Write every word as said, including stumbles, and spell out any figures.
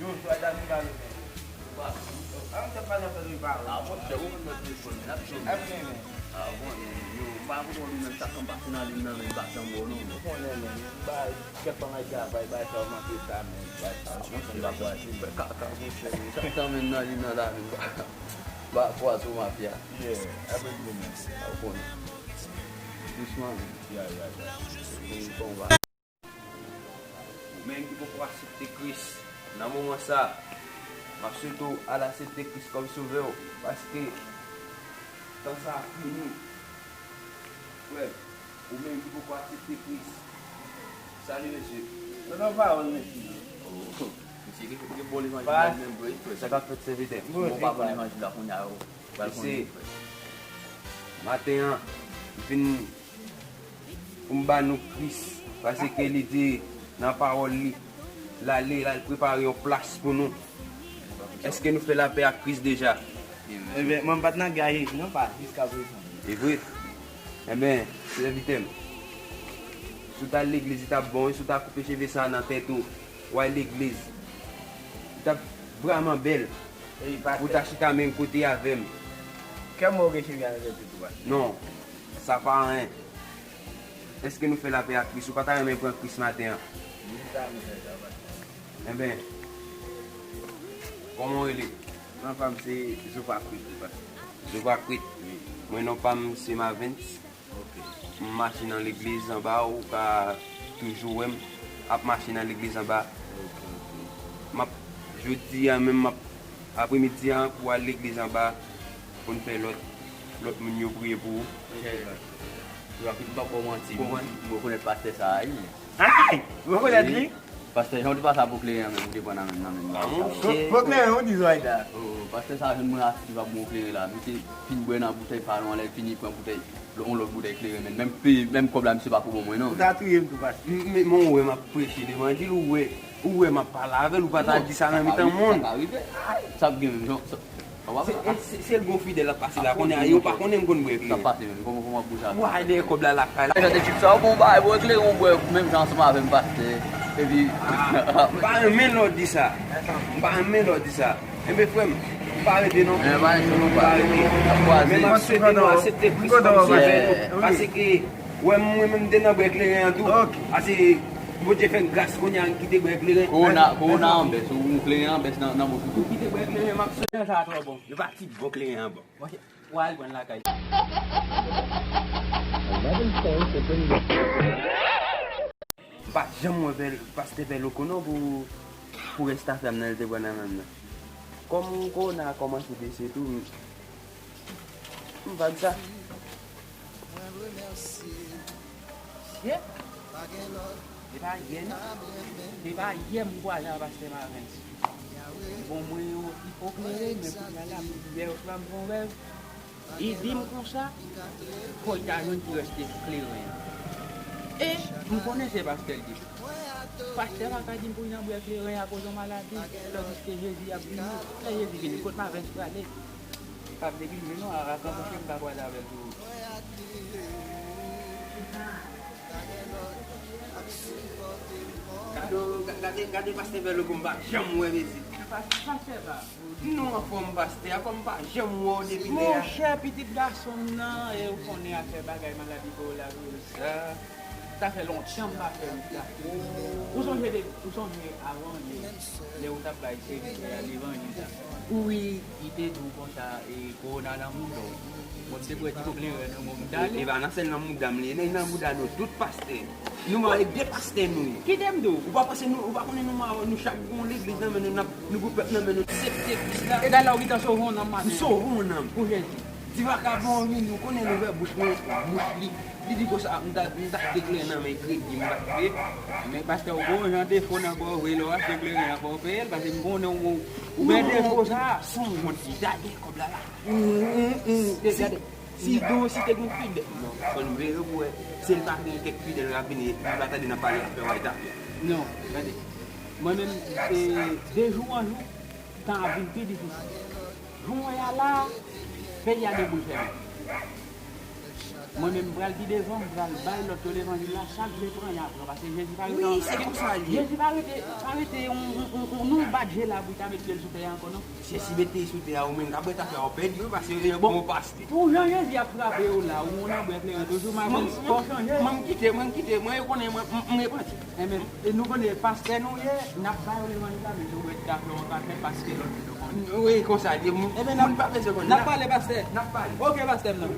An, m t ap pale ansanm avèk ou, men. Ah, bon, chè, ou konn nan telefòn, men, n ap jwenn. Ah, bon, yo, m pa konn ou menm, sa k ap pase nan liy nan, men m pa janm wè w, non, men. Ou konnen, men, m ba kèk fwa m al travay, bay sa w manke sa, men, bay sa w manke sa. Sa k ap pase, men, kaka, mon chè, men, sa k tanmen nan liy nan la, men, ba, ba, kwa sou mafya. Yeah, apre di men. Ou konnen. Dousman, men. Yeah, yeah, yeah. Bon, bon, ba. Ou menm ki poko aksepte Kris, nan moman sa, m ap swete w al aksepte Kris kòm sovè w, paske tan sa a fini. Frè m, ou menm ki poko aksepte Kris, salut mesye. Nan pawòl mesye. Oh, mesye gen, gen bon levanjil la menm vre, frè. Sa k ap fèt, sèvitè? Bon, ou pa bon levanjil la kounye a, ou pral konnen, frè. Maten an, m vin pou m ba nou Kris, paske li di nan pawòl li, l ale, l al prepare yon plas pou nou. Èske nou fè lapè ak Kris deja? Ebyen, mwen m pa t nan gaye, non, pa jiska prezan. E vre? Ebyen, sèvitè m, si w t al legliz, li t ap bon, wi, si w ta koupe cheve sa a nan tèt ou, w al legliz, li t ap vrèman bèl pou w ta chita menm kote avè m. Kè mwen ou gen cheve a nan tèt ou tou, pastè? Non, sa pa anyen. Èske nou fè lapè ak Kris? Ou pa ta renmen pran Kris maten an? Ebyen, kòman w rele? Non pa m se Zovakwit, pastè. Zovakwit? Wi. Mwen, non pa m se Mavens. Ok. M mache nan legliz anba, ou ka toujou wè m ap mache nan legliz anba. Ok, ok. M ap, jodi a menm, m ap, apremidi a, pou al legliz anba, pou n fè lòt, lòt moun yo priye pou ou. Ou pa, ou pa fè manti. Konprann? M rekonèt pastè sa a, wi. Ay! Ou rekonèt li? Pastè, jan w te pase a bò kleren an menm, ou te pran nan men, nan men m. Bò kleren, ou di Zoida. Oh, pastè sa a jwenn mwen asiz ap bwè kleren la. Misye fin bwè nan boutèy pa lwen, lè l fini pran boutèy, yon lòt boutèy kleren, men menm peyi, menm kòb la, misye pa ko ban mwen, non. Ou ta touye m tou, pastè. Men, men ou wè m ap preche levanjil, ou wè, ou wè m ap pale avè l, ou pa ta di sa nan mitan moun. Sa pa rive. Sa ap gen menm, jan, sa, Se, se, se l gon fidèl ap pase la, kounye a, yo pa konnen m konn bwè kleren. Sa pase menm, kòman, kòman bouch a. Ou ale kòb la lakay la. Jan te tip sa, ou bon bagay, bwè kleren, ou bwè menm jan ansanm avè m, pastè. Epi, ah, m pa renmen lè w di sa. M pa renmen lè w di sa. Enben, frè m, m pa rete non. M pa rete. Men m ap swete nou aksepte Kris kòm sovè nou. Paske, wè, mwen menm m te nan bwè kleren an tou. Paske, Bondye fè n gras kounye a, m kite bwè kleren. Kowona, kowona an bès, ou kleren an bès nan, nan bouch ou. M kite bwè kleren, m ap swete sa twò bon. Yo pa ti bon kleren an bon. Monchè, w al pran l lakay. M pa janm wè Vè-, pastè Vèloko non pou, pou rèstafè m nan, l te pran nan men m nan. Kòm kowona a kòmanse bese tou, m, m pa di sa. Ye? Se pa yè non. Se pa yè m kwaze a pastè Mavens. Bon, mwen yon ti po kleren, men kounye a la, m, yè oswa m fè yon rèv. Li di m konsa, fò l ta jwenn ki rèste kleren an. E m konnen se pastè l ye. Pastè pa ka di m pou l nan bwè kleren akoz yon maladi, tandiske Jezi ap vini. Lè Jezi vini, kot Mavens prale? Pap depi vini non, a, a, konprann ke m pa kwaze avè l tou. Gade, gade, gade pastè Vèloko m pa janm wè, mezi. Pastè pa. Nou anfòm, pastè, ankò m pa janm wè w depi lè a. Monchè, pitit gason m nan, e ou konnen afè bagay maladi kowonaviris la. Sa fè lontan m pa fè yon gate. Ou sonje de, ou sonje avan, lè, lè ou t ap bay sèvis a levanjil la? Wi, li te di w konsa, e, kowona nan mouda w. Bon, m te pran ti po kleren nan men w, m t ale. E pa nan sèl nan mouda m li ye, nan mouda nou tout, pastè. Nou mare de pastè nou ye. Kite m di w. Ou pa panse nou, ou pa konnen nou mare, nou chak gon legliz nan men nou, n ap, nou gon pèp nan men nou, n aksepte Kris la. E dayè ou gentan sove yon nanm maten an. M sove yon nanm. Pou Jezi. Ti vakabon an vini, ou konnen l ouvè bouch mwen, bouch li. Li di konsa, m ta, m ta achte kleren nan men kredi, m pa t vle. Men pastè, ou gon jan defo nan kò w vre, lè w achte kleren an, fò w peye l, paske m konnen ou, ou gen defo sa. San wont li, gade kòb la la. Hum, hum, hum. Te gade. Si Don, si te gen fidèl, non, fò n veye pou wè. Si l pa gen kèk fidèl k ap vini, li pa tande n ap pale afè White Affair. Non, gade. Mwen menm, e, de jou an jou, tan ap vin pi difisil. Jan w wè a la, peyi a gen pou l fèmen. Mwen menm, m pral pi devan, m pral bay lòt yo levanjil la, chak je pran, y a pran, paske Jezi pa rete Wi, se konsa l ye. Jezi pa rete, pa rete yon, yon, yon, yon, yon bat je la pou l ta met pye l sou tè a ankò, non. Jezi mete l sou tè a, ou menm, ka bwè afè w pèdi, wi, paske yo bon, bon paste. Pou jan Jezi ap frape yo la, ou yon nan bwè kleren, toujou m avè w, fò w chanje. Mwen, m kite, mwen, m kite, mwen, yo konnen, mwen, m, m repanti. Enben, e nou konnen pastè nou ye, n ap ba yo levanjil la, men tou bwè afè w an kachèt, paske lòt moun yo konnen. Wi, konsa l ye, moun, Enben, n ap, moun pa bezwen konnen. N ap pale, pastè. N ap pale. Ok, pastè m nan.